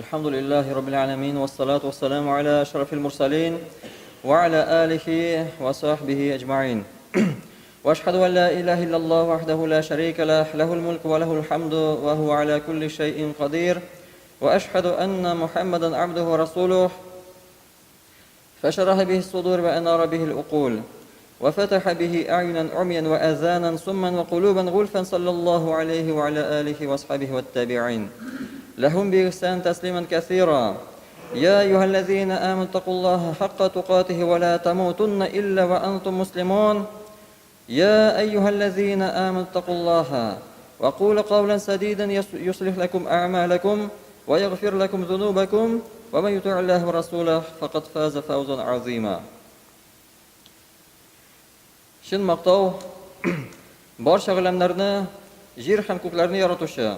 الحمد لله رب العالمين والصلاة والسلام على أشرف المرسلين وعلى آله وصحبه أجمعين. وأشهد أن لا إله إلا الله وحده لا شريك له له الملك وله الحمد وهو على كل شيء قدير وأشهد أن محمدا عبده ورسوله فشرح به الصدور وأنار به العقول وفتح به أعينا عميا وآذانا صما وقلوبا غلفا صلى الله عليه وعلى آله وأصحابه والتابعين لهم بإحسان تسليما كثيرا يا أيها الذين آمنوا اتقوا الله حق تقاته ولا تموتن إلا وأنتم مسلمون يا أيها الذين آمنوا اتقوا الله وقولوا قولا سديدا يصلح لكم أعمالكم ويغفر لكم ذنوبكم ومن يطع الله ورسوله فقد فاز فوزا عظيما Чын мактау барча галәмнәрне, җир һәм күкләрне яратучы,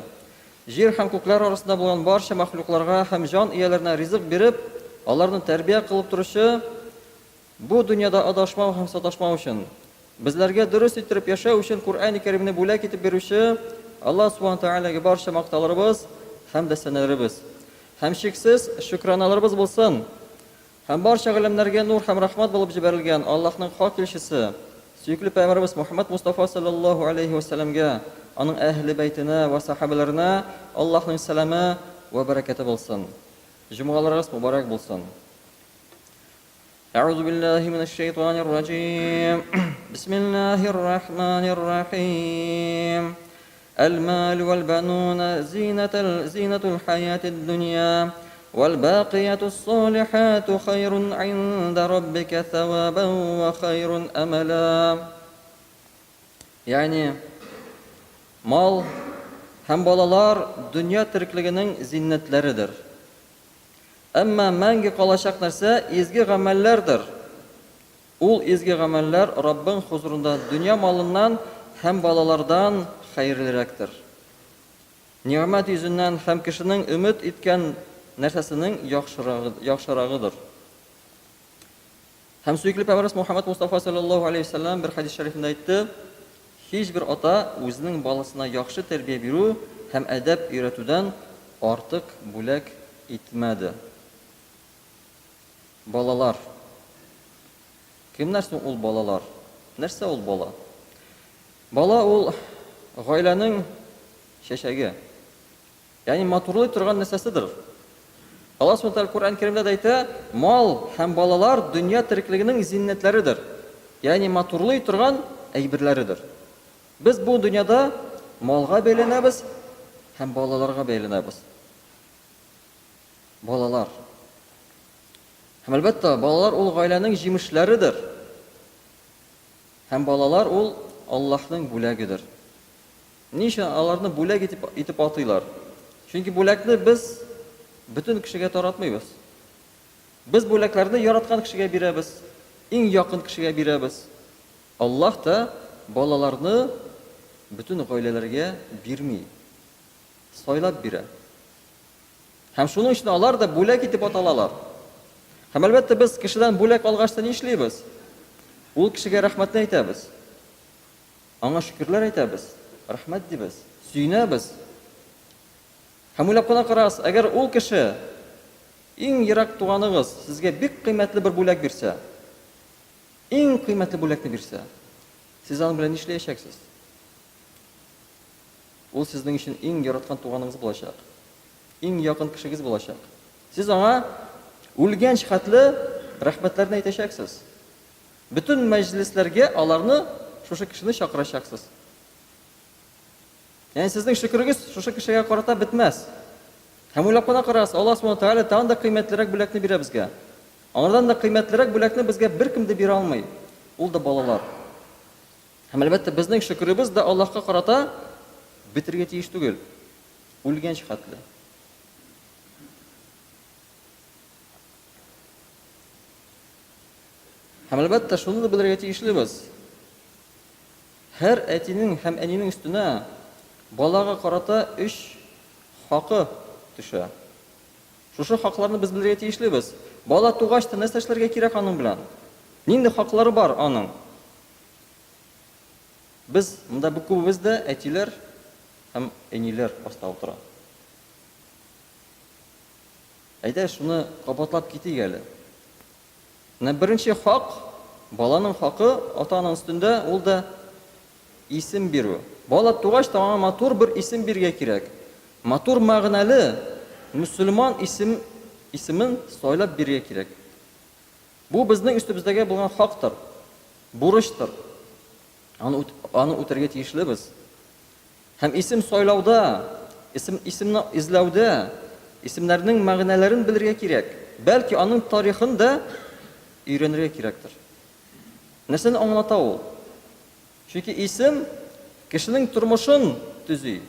җир һәм күкләр арасында булган барча мәхлукларга һәм җан ияләренә ризык биреп, аларны тәрбия кылып торучы, бу дөньяда адашмау һәм саташмау өчен, безләргә дөрес иттереп яшәү өчен Коръәни Кәримне бүләк итеп бирүче Аллаһ Субхана Тәгаләгә барча мактауларыбыз һәм дә сәнәләребез һәм чиксез шөкраналарыбыз булсын. Һәм барча галәмнәргә нур һәм рәхмәт булып җибәрелгән Аллаһның хак илчесе, сөекле пәйгамбәребез Мухәммәд Мостафа салләллаһу аләйһи вә сәлләмгә, аның әһле бәйтенә вә сәхабәләренә Аллаһның сәламе вә бәрәкәте булсын. Җомгаларыгыз мөбарәк булсын. Әгъузу биллаһи минәш шәйтанир раҗим. Бисмиллаһир рахманир рахим. Әл-мал вәл-бануна зинатал зинатул хаятид дөнья вәл-бакыятус салихату хайрун инда раббика савабан ва хайрун амала. Ягъни мал һәм балалар дөнья тереклегенең зиннәтләредер. Әмма мәңге калачак нәрсә изге гамәлләрдер. Ул изге гамәлләр Раббың хозурында дөнья малыннан һәм балалардан хәерлерәктер. Нигъмәт йөзеннән һәм кешенең өмет иткән нәрсәсенең яхшырагыдыр. Һәм сөекле Пәйгамбәребез Мухаммәд Мостафа салләллаһу галәйһи вә сәлләм бер хәдис шәрифендә әйтте, Һичбер ата үзенең баласына яхшы тәрбия бирү һәм әдәп өйрәтүдән артык бүләк итмәде. Балалар. Кемнәр соң ул балалар? Нәрсә ул бала? Бала ул гаиләнең чәчәге. Ягъни матурлый торган нәрсәседер. Аллаһ Субхану тәгалә Коръән Кәримдә дә әйтә, мал һәм балалар дөнья тереклегенең зиннәтләредер. Ягъни матурлый торган әйберләредер. Без бу дөньяда малга бәйләнәбез һәм балаларга бәйләнәбез. Балалар. Һәм әлбәттә, балалар ул гаиләнең җимешләредер. Һәм балалар ул Аллаһның бүләгедер. Ни өчен аларны бүләк итеп, итеп атыйлар? Чөнки бүләкне без бөтен кешегә таратмыйбыз. Без бүләкләрне яраткан кешегә бирәбез, иң якын кешегә бирәбез. Аллаһ та балаларны бөтен гаиләләргә бирми. Сайлап бирә. Һәм шуның өчен алар да бүләк итеп аталалар. Һәм әлбәттә без кешедән бүләк алгач та нишлибез? Ул кешегә рәхмәтне әйтәбез. Аңа шөкерләр әйтәбез, рәхмәт дибез, сөенәбез. Һәм уйлап кына карагыз, әгәр ул кеше иң ерак туганыгыз сезгә бик кыйммәтле бер бүләк бирсә, иң кыйммәтле бүләкне бирсә, сез аның белән нишләячәксез? Ул сезнең өчен иң яраткан туганыгыз булачак. Иң якын кешегез булачак. Сез аңа үлгәнч хәтле рәхмәтләрне әйтәчәксез. Бөтен мәҗлесләргә аларны шушы кешене чакырачаксыз. Ягъни сезнең шөкерегез шушы кешегә карата бетмәс. Һәм уйлап кына карагыз, Аллаһ Субхану Тәгалә тагын да кыйммәтлерәк бүләкне бирә безгә. Аңардан да кыйммәтлерәк бүләкне безгә беркем дә бирә алмый. Ул да балалар. Һәм, әлбәттә, безнең шөкеребез дә Аллаһка карата бетергә тиеш түгел. Үлгәнч хәтле. Һәм, әлбәттә, шуны да белергә тиешлебез. Һәр әтинең һәм әнинең өстенә балага карата өч хакы төшә. Шушы хакларны без белергә тиешлебез. Бала тугач та нәрсә эшләргә кирәк аның белән? Нинди хаклары бар аның? Без монда бик күбебез дә әтиләр һәм әниләр аста утыра. Әйдә, шуны кабатлап китик әле. Менә беренче хак, баланың хакы ата-ананың өстендә, ул да исем бирү. Бала тугач та аңа матур бер исем бирергә кирәк. Матур мәгънәле мөселман исем исемен сайлап бирергә кирәк. Бу безнең өстебездәге булган хактыр, бурычтыр. Аны, аны үтәргә тиешлебез. Һәм исем сайлауда, исем, исемне эзләүдә исемнәрнең мәгънәләрен белергә кирәк. Бәлки аның тарихын да өйрәнергә кирәктер. Нәрсәне аңлата ул? Чөнки исем кешенең тормышын төзи.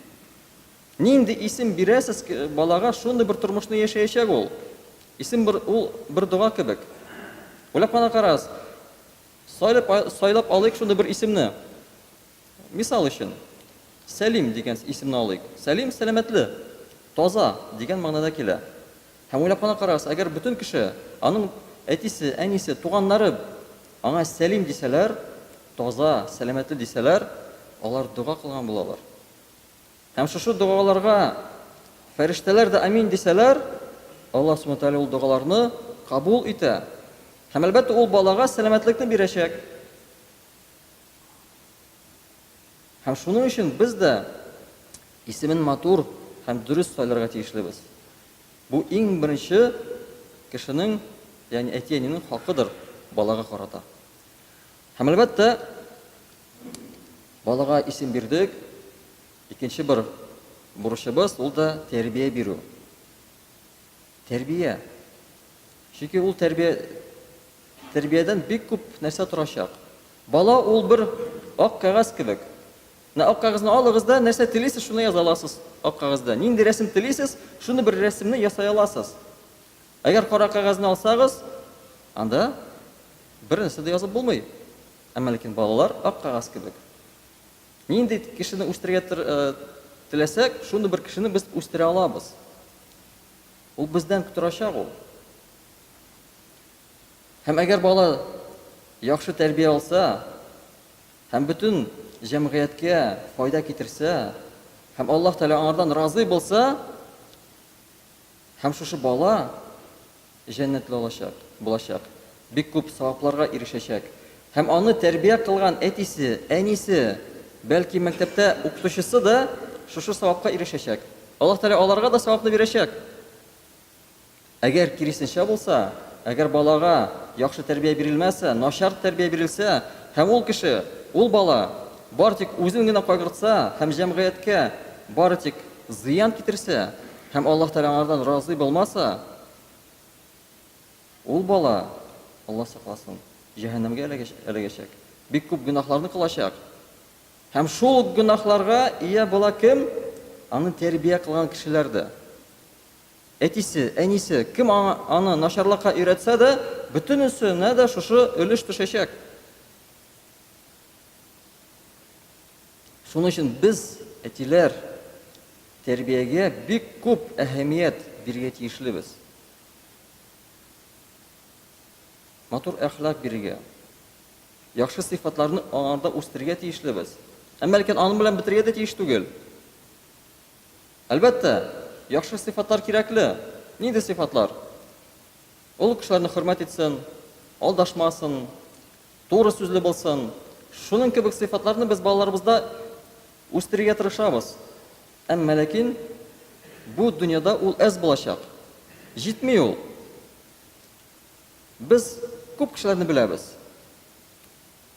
Нинди исем бирәсез балага, шундый бер тормышны яшәячәк ул. Исем бер, ул бер дога кебек. Уйлап кына карагыз. Сайлап, сайлап алыйк шундый бер исемне. Мисал өчен, Сәлим дигән исемне алыйк. Сәлим сәламәтле, таза дигән мәгънәдә килә. Һәм уйлап кына карагыз, әгәр бөтен кеше, аның әтисе, әнисе, туганнары аңа Сәлим дисәләр, таза, сәламәтле дисәләр, алар дога кылган булалар. Һәм шушы догаларга фәрештәләр дә амин дисәләр, Аллаһ Субхану Тәгалә ул догаларны кабул итә. Һәм әлбәттә ул балага сәламәтлекне бирәчәк. Һәм шуның өчен без дә исемен матур һәм дөрес сайларга тиешлебез. Бу иң беренче кешенең, ягъни әти-әнинең хакыдыр балага карата. Һәм әлбәттә, балага исем бирдек, икенче бер бурычыбыз ул да тәрбия бирү. Тәрбия. Чөнки ул тәрбия тәрбиядән бик күп нәрсә торачак. Бала ул бер ак кәгазь кебек. Менә ак кәгазьне алыгыз да, нәрсә телисез, шуны яза аласыз ак кәгазьдә. Нинди рәсем телисез, шуны бер рәсемне ясай аласыз. Әгәр кара кәгазьне алсагыз, анда бер нәрсә дә язып булмый. Әмма ләкин балалар ак кәгазь кебек. Нинди кешене үстерергә э, теләсәк, шундый бер кешене без үстерә алабыз. Ул бездән торачак ул. Һәм әгәр бала яхшы тәрбия алса һәм бөтен җәмгыятькә файда китерсә, һәм Аллаһ Тәгалә аңардан разый булса, һәм шушы бала җәннәтле алачак, булачак, бик күп савапларга ирешәчәк. Һәм аны тәрбия кылган әтисе, әнисе, бәлки мәктәптә укытучысы да шушы савапка ирешәчәк. Аллаһ Тәгалә аларга да савапны бирәчәк. Әгәр киресенчә булса, әгәр балага яхшы тәрбия бирелмәсә, начар тәрбия бирелсә һәм ул кеше, ул бала бары тик үзен генә кайгыртса һәм җәмгыятькә бары тик зыян китерсә һәм Аллаһ Тәгалә аңардан разый булмаса, ул бала, Алла сакласын, җәһәннәмгә эләгәчәк, бик күп гөнаһларны кылачак. Һәм шул ук гөнаһларга ия була кем? Аны тәрбия кылган кешеләр дә. Әтисе, әнисе, кем аңа, аны начарлыкка өйрәтсә дә, бөтенесенә дә шушы өлеш төшәчәк. Шуның өчен без, әтиләр, тәрбиягә бик күп әһәмият бирергә тиешлебез. Матур әхлак бирергә, яхшы сыйфатларны аңарда үстерергә тиешлебез. Әмма ләкин аның белән бетерергә дә тиеш түгел. Әлбәттә, яхшы сыйфатлар кирәкле. Нинди сыйфатлар? Ул кешеләрне хөрмәт итсен, алдашмасын, туры сүзле булсын. Шуның кебек сыйфатларны без балаларыбызда үстерергә тырышабыз. Әмма ләкин бу дөньяда ул әз булачак. Җитми ул. Без күп кешеләрне беләбез.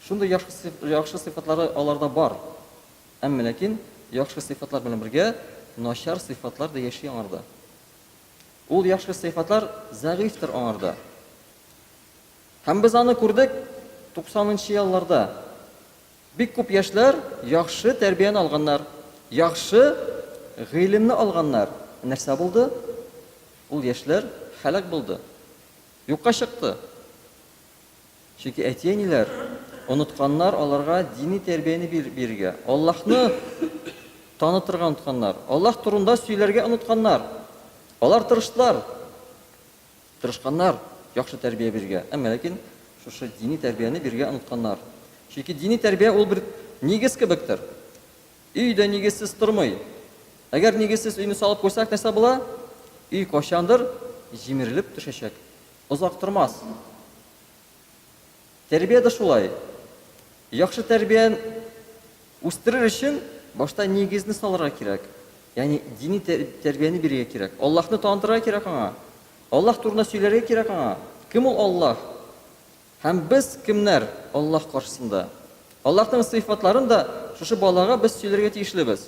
Шундый яхшы сыйфатлары аларда бар. Әмма ләкин яхшы сыйфатлар белән бергә начар сыйфатлар да яши аңарда. Ул яхшы сыйфатлар зәгыйфьтер аңарда. Һәм без аны күрдек 90 нчы елларда. Бик күп яшьләр яхшы тәрбияне алганнар, яхшы гыйлемне алганнар. Нәрсә булды? Ул яшьләр һәлак булды. Юкка чыкты. Чөнки әти-әниләр онытканнар аларга дини тәрбияне бирергә, Аллаһны танытырга онытканнар, Аллаһ турында сөйләргә онытканнар. Алар тырыштылар, тырышканнар яхшы тәрбия бирергә, әмма ләкин шушы дини тәрбияне бирергә онытканнар. Чөнки дини тәрбия ул бер нигез кебектер. Өй дә нигезсез тормый. Әгәр нигезсез өйне салып куйсак, нәрсә була? Өй кайчандыр җимерелеп төшәчәк. Озак тормас. Тәрбия дә шулай. Яхшы тәрбия үстерер өчен башта нигезне салырга кирәк. Ягъни дини тәрбияне бирергә кирәк. Аллаһны танытырга кирәк аңа. Аллаһ турында сөйләргә кирәк аңа. Кем ул Аллаһ? Һәм без кемнәр Аллаһ каршысында? Аллаһның сыйфатларын да шушы балага без сөйләргә тиешлебез.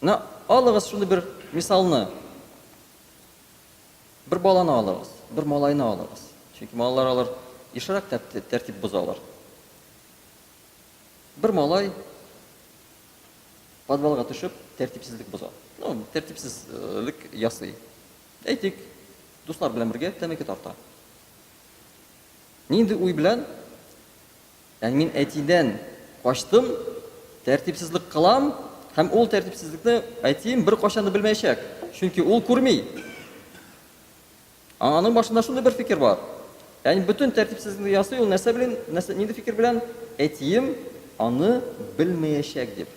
Менә алыгыз шундый бер мисалны. Бер баланы алыгыз, бер малайны алыгыз. Чөнки малайлар алар ешрак тәртип бозалар. Бер малай подвалга төшеп тәртипсезлек боза. Ну, тәртипсезлек ясый. Әйтик, дуслар белән бергә тәмәке тарта. Нинди уй белән? Ягъни мин әтидән качтым, тәртипсезлек кылам, һәм ул тәртипсезлекне әтием беркайчан да белмәячәк, чөнки ул күрми. Аның башында шундый бер фикер бар. Ягъни бөтен тәртипсезлекне ясый ул нәрсә белән, нәрсә, нинди фикер белән? Әтием аны белмәячәк дип.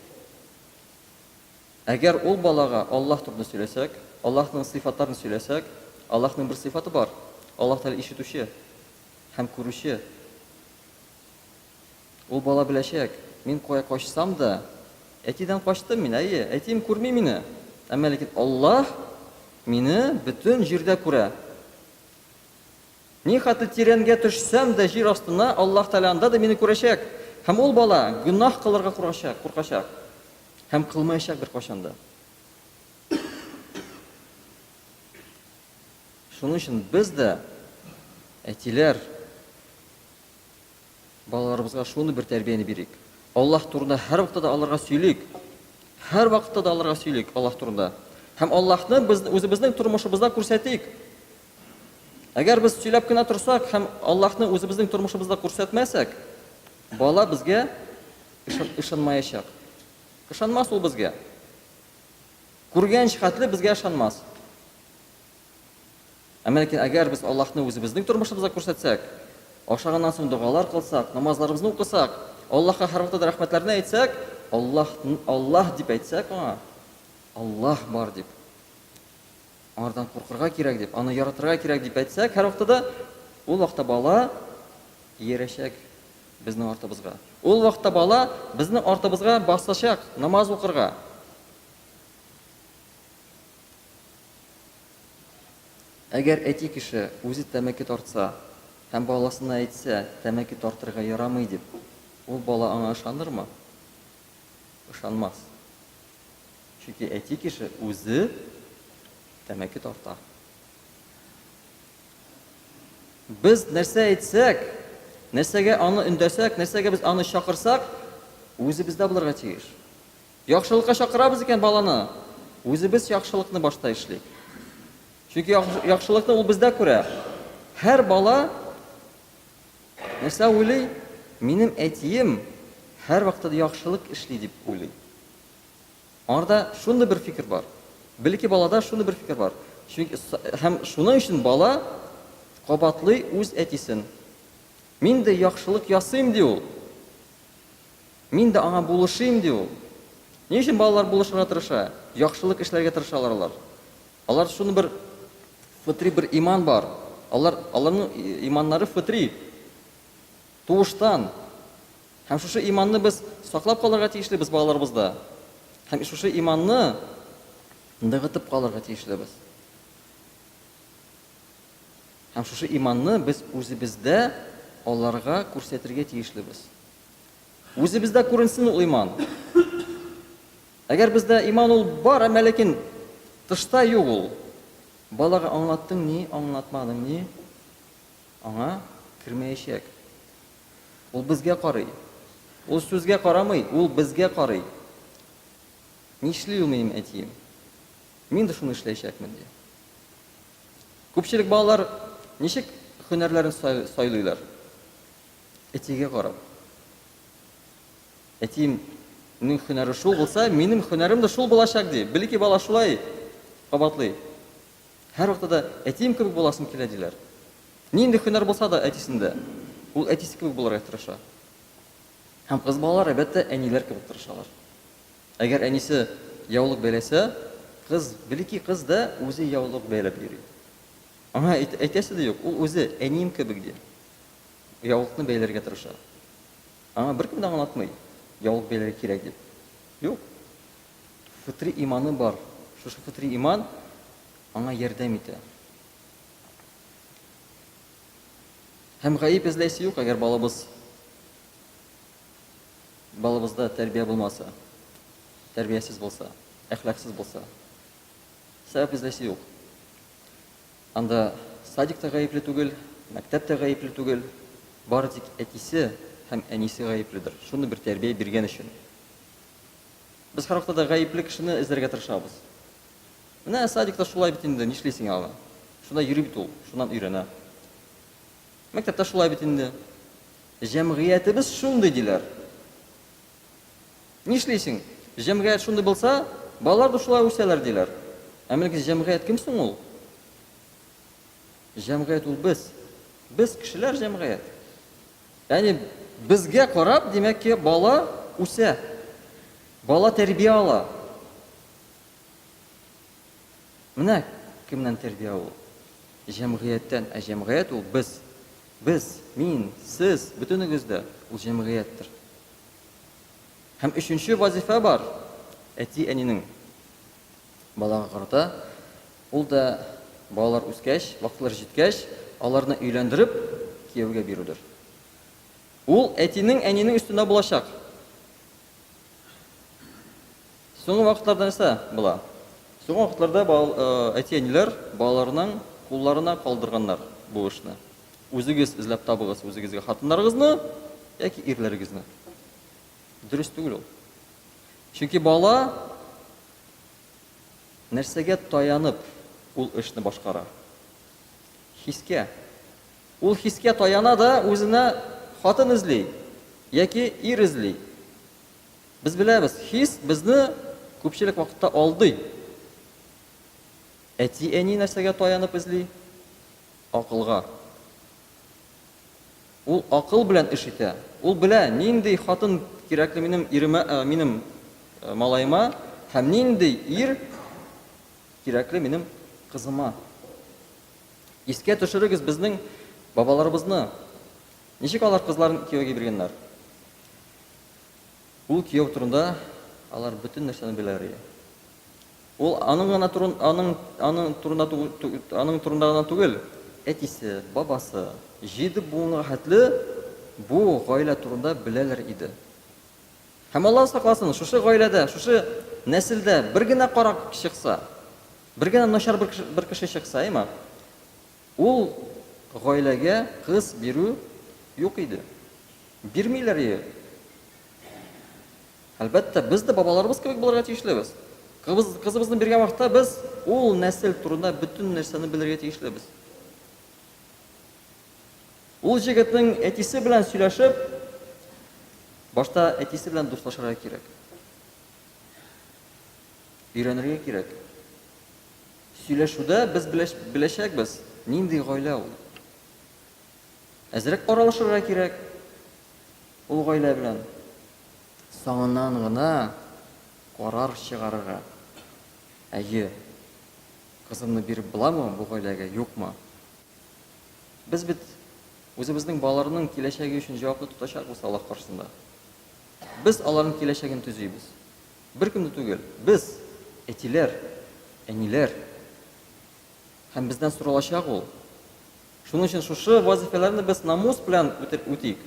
Әгәр ул балага Аллаһ турында сөйләсәк, Аллаһның сыйфатларын сөйләсәк, Аллаһның бер сыйфаты бар. Аллаһ Тәгалә ишетүче һәм күрүче. Ул бала беләчәк, мин кая качсам да, әтидән качтым мин, әйе, әтием күрми мине. Әмма ләкин Аллаһ мине бөтен җирдә күрә. Ни хәтле тирәнгә төшсәм дә җир астына, Аллаһ Тәгалә анда да мине күрәчәк. Һәм ул бала гөнаһ кылырга куркачак, куркачак. Һәм кылмаячак беркайчан да. Шуның өчен без дә, әтиләр, балаларыбызга шундый бер тәрбияне бирик. Аллаһ турында һәрвакытта да аларга сөйлик. Һәрвакытта да аларга сөйлик Аллаһ турында. Һәм Аллаһны без үзебезнең тормышыбызда күрсәтик. Әгәр без сөйләп кенә торсак һәм Аллаһны үзебезнең тормышыбызда күрсәтмәсәк, бала безгә ышанмаячак. Ышанмас ул безгә. Күргәнч хәтле безгә ышанмас. Әмма ләкин әгәр без Аллаһны үзебезнең тормышыбызда күрсәтсәк, ашаганнан соң догалар кылсак, намазларыбызны укысак, Аллаһка һәрвакытта да рәхмәтләрне әйтсәк, Аллаһ, Аллаһ дип әйтсәк аңа, Аллаһ бар дип, аңардан куркырга кирәк дип, аны яратырга кирәк дип әйтсәк һәрвакытта да, ул вакытта бала иярәчәк безнең артыбызга. Ул вакытта бала безнең артыбызга басачак намаз укырга. Әгәр әти кеше үзе тәмәке тартса һәм баласына әйтсә, тәмәке тартырга ярамый дип, ул бала аңа ышанырмы? Ышанмас. Чөнки әти кеше үзе тәмәке тарта. Без нәрсә әйтсәк, нәрсәгә аны өндәсәк, нәрсәгә без аны чакырсак, үзебездә булырга тиеш. Яхшылыкка чакырабыз икән баланы, үзебез яхшылыкны башта эшлик. Чөнки яхшылыкны ул бездә күрә. Һәр бала нәрсә уйлый? Минем әтием һәрвакытта да яхшылык эшли дип уйлый. Аңарда шундый бер фикер бар. Бәлки балада шундый бер фикер бар. Чөнки һәм шуның өчен бала кабатлый үз әтисен. Мин дә яхшылык ясыйм ди ул. Мин дә аңа булышыйм, ди ул. Ни өчен балалар булышырга тырыша? Яхшылык эшләргә тырышалар алар. Алар шуны бер фытри бер иман бар. Алар аларның иманнары фытри. Туыштан. Һәм шушы иманны без саклап калырга тиешлебез балаларыбызда. Һәм шушы иманны ныгытып калырга тиешлебез. Һәм шушы иманны без үзебездә аларга күрсәтергә тиешлебез. Үзебездә күренсен ул иман. Әгәр бездә иман ул бар, әмма ләкин тышта юк ул. Балага аңлаттың ни, аңлатмадың ни, аңа кермәячәк. Ул безгә карый. Ул сүзгә карамый, ул безгә карый. Нишли ул минем әтием? Мин дә шуны эшләячәкмен, ди. Күпчелек балалар ничек һөнәрләрен сайлыйлар? Әтигә карап. Әтиемнең һөнәре шул булса, минем һөнәрем дә шул булачак, ди. Бәлки бала шулай кабатлый. Һәрвакытта да әтием кебек буласым килә, диләр. Нинди һөнәр булса да әтисендә, ул әтисе кебек булырга тырыша. Һәм кыз балалар, әлбәттә, әниләр кебек тырышалар. Әгәр әнисе яулык бәйләсә, Кыз, бәләкәй кыз да үзе яулык бәйләп йөри. Аңа әйтәсе дә юк, ул үзе әнием кебек ди. Яулыкны бәйләргә тырыша. Аңа беркем дә аңлатмый, яулык бәйләргә кирәк дип. Юк. Фытри иманы бар. Шушы фытри иман аңа ярдәм итә. Һәм гаеп эзләйсе юк, әгәр балабыз балабызда тәрбия булмаса, тәрбиясез булса, әхлаксыз булса. Сәбәп эзләйсе юк. Анда садик та гаепле түгел, мәктәп тә гаепле түгел, бары тик әтисе һәм әнисе гаепледер, шундый бер тәрбия биргән өчен. Без һәрвакытта да гаепле кешене эзләргә тырышабыз. Менә садикта шулай бит инде, нишлисең аны? Шунда йөри бит ул, шуннан өйрәнә. Мәктәптә шулай бит инде. Җәмгыятебез шундый диләр. Нишлисең? Җәмгыять шундый булса, балалар да шулай үсәләр диләр. Ә менә җәмгыять кем соң ул? Җәмгыять ул без. Без кешеләр җәмгыять. Ягъни безгә карап, димәк ки, бала үсә. Бала тәрбия ала. Менә кемнән тәрбия ул? Җәмгыятьтән. Ә җәмгыять ул без. Без, мин, сез, бөтенегез дә ул җәмгыятьтер. Һәм өченче вазифа бар әти-әнинең балага карата. Ул да балалар үскәч, вакытлары җиткәч, аларны өйләндереп, кияүгә бирүдер. Ул әтинең, әнинең өстендә булачак. Соңгы вакытларда нәрсә була? Соңгы вакытларда әти-әниләр балаларының кулларына калдырганнар бу эшне. Үзегез эзләп табыгыз үзегезгә хатыннарыгызны яки ирләрегезне. Дөрес түгел ул. Чөнки бала нәрсәгә таянып ул эшне башкара? Хискә. Ул хискә таяна да үзенә хатын эзли яки ир эзли. Без беләбез, хис безне күпчелек вакытта алдый. Әти-әни нәрсәгә таянып эзли? Акылга. Ул акыл белән эш итә. Ул белә, нинди хатын кирәкле минем иремә, минем малаема һәм нинди ир кирәкле минем кызыма. Искә төшерегез безнең бабаларыбызны. Ничек алар кызларын кияүгә биргәннәр? Ул кияү турында алар бөтен нәрсәне беләләр иде. Ул аның гына турын, аның, аның турында, аның турында гына түгел, әтисе, бабасы, җиде буынга хәтле бу гаилә турында беләләр иде. Һәм Алла сакласын, шушы гаиләдә, шушы нәселдә бер генә карак чыкса, бер генә начар бер кеше, бер кеше чыкса, әйме? Ул гаиләгә кыз бирү юк иде. Бирмиләр иде. Әлбәттә, без дә бабаларыбыз кебек булырга тиешлебез. Кызыбыз, кызыбызны биргән вакытта без ул нәсел турында бөтен нәрсәне белергә тиешлебез. Ул җегетнең әтисе белән сөйләшеп, башта әтисе белән дуслашырга кирәк. Өйрәнергә кирәк. Сөйләшүдә без беләчәкбез, нинди гаилә ул. Әзрәк аралашырга кирәк ул гаилә белән. Соңыннан гына карар чыгарырга. Әйе, кызымны биреп буламы бу гаиләгә, юкмы? Без бит үзебезнең балаларның киләчәге өчен җаваплы тотачакбыз Аллаһ каршысында. Без аларның киләчәген төзибез. Беркем дә түгел. Без, әтиләр, әниләр. Һәм бездән соралачак ул. Шуның өчен шушы вазифаларны без намус белән үтик.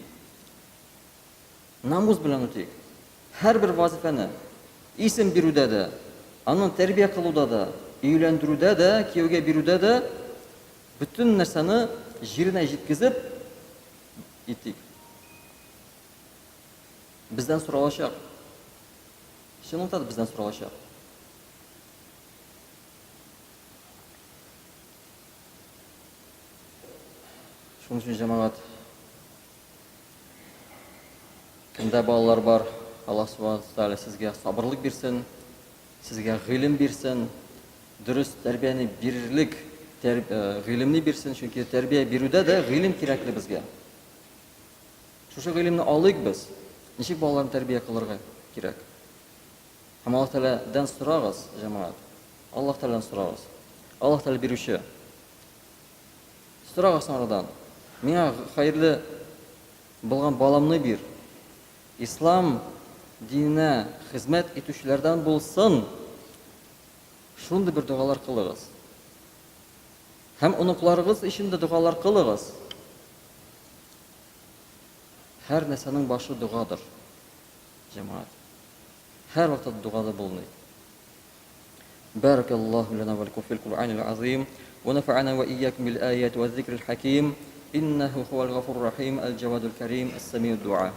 Намус белән үтик. Һәрбер вазифаны исем бирүдә дә, аны тәрбия кылуда да, өйләндерүдә дә, кияүгә бирүдә дә бөтен нәрсәне җиренә җиткезеп итик. Бездән соралачак. Чынлыкта да бездән соралачак. Шуның өчен җәмәгать кемдә балалар бар, Аллаһ Субхану Тәгалә сезгә сабырлык бирсен, сезгә гыйлем бирсен, дөрес тәрбияне бирерлек тәр, э, гыйлемне бирсен, чөнки тәрбия бирүдә дә гыйлем кирәкле безгә. Шушы гыйлемне алыйк без. Ничек балаларны тәрбия кылырга кирәк? Һәм Аллаһ Тәгаләдән сорагыз, җәмәгать. Аллаһ Тәгаләдән сорагыз. Аллаһ Тәгалә бирүче. Сорагыз аңардан. Миңа хәерле булган баламны бир. Ислам диненә хезмәт итүчеләрдән булсын. Шундый бер догалар кылыгыз. Һәм оныкларыгыз өчен дә догалар кылыгыз. Һәр нәрсәнең башы догадыр, җәмәгать. Һәрвакыт догада булыныйк. بارك الله لنا ولكم في القرآن العظيم ونفعنا وإياكم بالآيات والذكر الحكيم إنه هو الغفور الرحيم الجواد الكريم السميع الدعاء.